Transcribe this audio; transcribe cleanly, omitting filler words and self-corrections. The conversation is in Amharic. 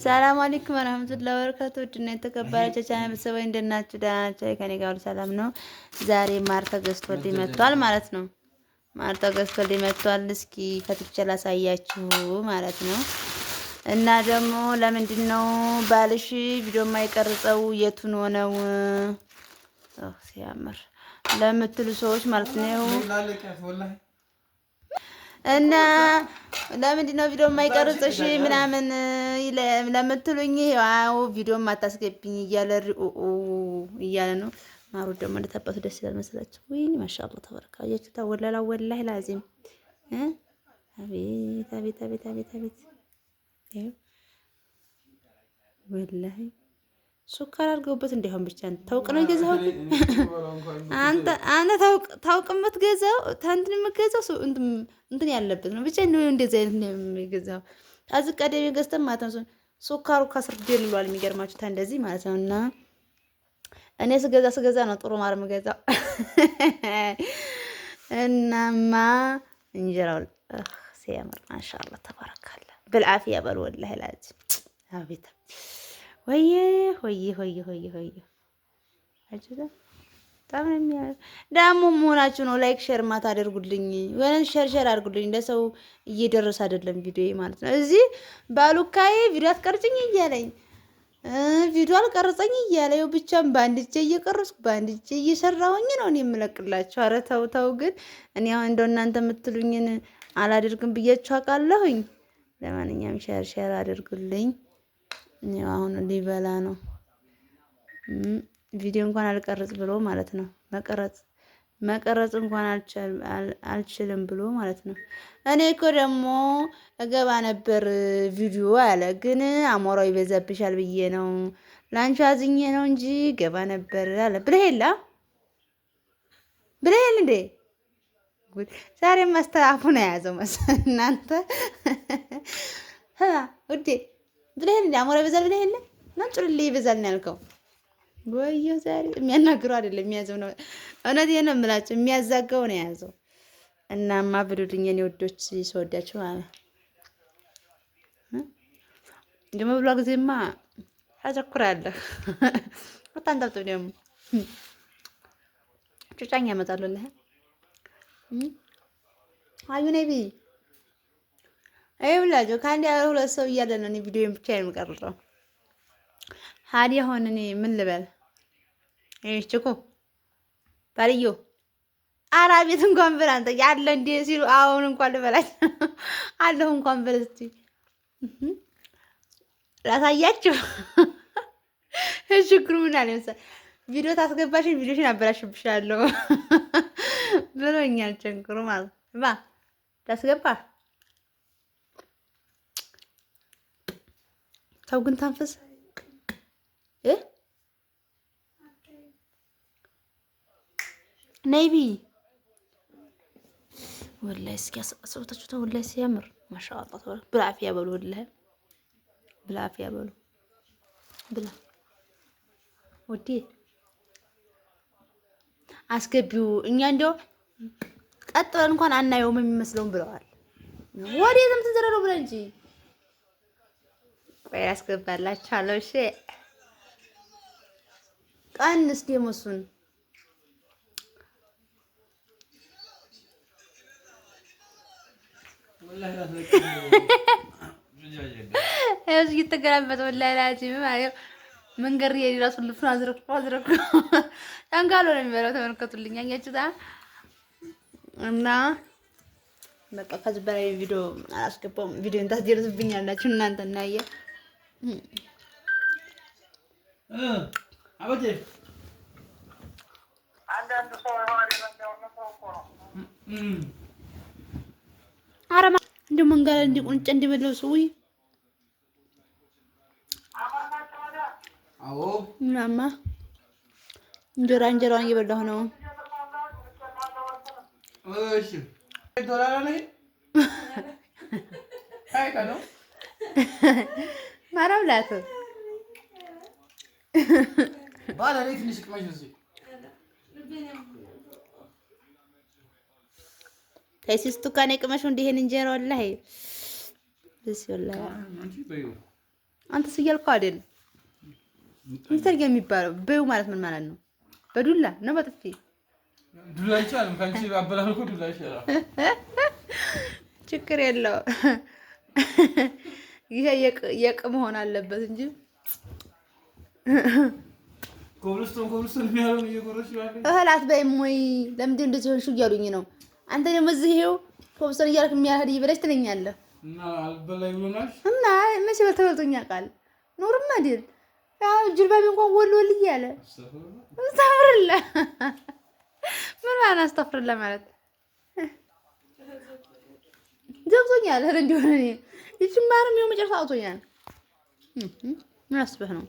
ሰላም አለይኩም ወራህመቱላሂ ወበረካቱ። ውድና የተከበራችሁ ቻናል ቤተሰቦች እንደት ናችሁ? ደህና ናችሁ? ከእኔ ጋር ሁሉ ሰላም ነው። ዛሬ ማር ተገዝቶልኝ መጥቷል ማለት ነው። ማር ተገዝቶልኝ መጥቷል። እስኪ ከትቼ ላሳያችሁ ማለት ነው። እና ደግሞ ለምንድን ነው ባልሽ ቪዲዮ የማይቀርጸው የቱን ሆነው ሲያምር ለምትሉ ሰዎች ማለት ነው እና ለምንድን ነው ቪዲዮ የማይቀርጽሽ ምናምን ለምትሉኝ፣ አዎ ቪዲዮ አታስገብኝ እያለ እያለ ነው። ማሩ ደግሞ እንደታባቱ ደስ ይላል መሰላችሁ። ወይኔ ማሻአላ ተባረካ። አያችሁ ታወላላ ወላሂ ላዚም አቤት አቤት አቤት አቤት አቤት ወላሂ ሱካር አድርገውበት እንዲሆን ብቻ ታውቅ ነው የገዛኸው። አንተ አንተ ታውቅ ታውቅ የምትገዛው እንትን የምትገዛው እንትን ያለበት ነው ብቻ እንደው እንደዚህ አይነት ነው የሚገዛው። ታዝ ቀደም ገዝተን ማለት ነው ሱካሩ ከስር ደልሏል። የሚገርማችሁ ታ እንደዚህ ማለት ነው። እና እኔ ስገዛ ስገዛ ነው ጥሩ ማር የምገዛው። እናማ እንጀራው ሲያምር ማሻአላ ተባረካላ። بالعافية በሉ ወላሂ ላዚ አቤት ወየ ወየ ወየ ወየ ወየ አጅዛ በጣም ነው የሚያምር። ደግሞ መሆናችሁ ነው like share ማታደርጉልኝ ወይ share share አድርጉልኝ። ለሰው እየደረሰ አይደለም ቪዲዮ ማለት ነው። እዚህ ባሉካዬ ቪዲዮ አትቀርጭኝ እያለኝ ቪዲዮ አልቀርጸኝ እያለ ይኸው ብቻም በአንድ እጄ እየቀረጽኩ በአንድ እጄ እየሰራሁኝ ነው እኔ የምለቅላችሁ። ኧረ ተው ተው ግን እኔ አሁን እንደው እናንተ የምትሉኝን አላደርግም ብያችሁ አውቃለሁኝ። ለማንኛውም share share አድርጉልኝ። አሁን ሊበላ ነው። ቪዲዮ እንኳን አልቀርጽ ብሎ ማለት ነው። መቀረጽ መቀረጽ እንኳን አልችልም ብሎ ማለት ነው። እኔ እኮ ደግሞ እገባ ነበር ቪዲዮ አለ፣ ግን አሞራው ይበዛብሻል ብዬ ነው ላንቺ አዝኜ ነው እንጂ ገባ ነበር አለ። ብለህ የለ ብለህ የለ እንዴ? ዛሬ ማስተራፉ ነው የያዘው መሰለኝ እናንተ ውዴ ብለህ እንደ አሞራ ይበዛል ብለህ የለ እና ጩልሌ ይበዛል ነው ያልከው። ወዮ ዛሬ የሚያናግረው አይደለም የሚያዘው ነው። እውነቴን ነው የምላቸው የሚያዛገው ነው የያዘው። እናማ ብሉልኝ የኔ ውዶች፣ ስወዳችሁ ማለት ነው። የመብሏ ጊዜማ ታቸኩራለህ። አታንጠብጥብ ደግሞ ጩጫኝ ያመጣሉልህ። አዩ ነይ ብይ ይኸውላችሁ ከአንድ ያለ ሁለት ሰው እያለ ነው እኔ ቪዲዮን ብቻ የምቀርጸው። ሀዲ አሁን እኔ ምን ልበል? ይህች እኮ ባልዮ ኧረ ቤት እንኳን ብል አንተ ያለ እንዴ ሲሉ አሁን እንኳን ልበላቸው አለሁ እንኳን ብል እስኪ ላሳያችሁ። ችግሩ ምን አለ መሰለህ ቪዲዮ ታስገባሽን ቪዲዮሽን አበላሽብሻለሁ ብሎኛል። ችግሩ ማለት ባ ታስገባ ተው ግን ታንፈስ እ ነይ ብይ ወላሂ እስኪ አስበታችሁ ወላሂ ሲያምር ማሻአላህ ተባረክ። ብልዓፊያ በሉ ወላሂ ብልዓፊያ በሉ ብላ ውዴ አስገቢው። እኛ እንደው ቀጥ ብለን እንኳን አናየውም የሚመስለውን ብለዋል። ወዴትም ትንዘረረው ብለን እንጂ ቆይ አስገባላችኋለሁ። እሺ ቀንስ ደግሞ እሱን እየተገላበጠ ወላሂ ላዚም ማለት መንገድ የራሱ ልብሱን አዝረክሮ አዝረክሮ ጠንካሎ ነው የሚበላው። ተመልከቱልኝ፣ አያችሁታ እና በቃ ከዚህ በላይ ቪዲዮ አላስገባውም። ቪዲዮ ታስደርስብኛላችሁ እናንተ እናየ አረማ እንደ መንጋላ እንደ ቁንጫ እንደበላው ሰው ውይ ምናማ እንጀራ እንጀራዋን እየበላሁ ነው። ማረብላት ተይ ሲስቱ ካኔ ቅመሹ እንዲህን እንጀራ ወላሂ ብስ ወላሂ አንተስ እያልከው አይደል? እንዴት የሚባለው በይው ማለት ምን ማለት ነው? በዱላ ነው በጥፊ? ዱላ ይቻላል። ከአንቺ አበላል እኮ ዱላ ይቻላል። ችግር የለው። ይሄ የቅ መሆን አለበት እንጂ ኮብልስቶን ኮብልስቶን የሚያለውን እየጎረስሽ እህል አትበይም ወይ? ለምንድን እንደዚህ ሆንሽ እያሉኝ ነው። አንተ ደግሞ እዚህ ይኸው ኮብልስቶን እያልክ የሚያህል እየበላሽ ትለኛለህ። እና አልበላይ ብሎናል። እና መቼ በልተበልቶኛ ቃል ኖርም አይደል? ያው ጅልባቤ እንኳን ወል ወል እያለ አስተፍርላ ምን ማለት አስተፍርላ ማለት ገብቶኛል። እህል እንዲሆነ እኔ ይችማርም ይኸው መጨረሻ አውቶኛል። ምን አስበህ ነው?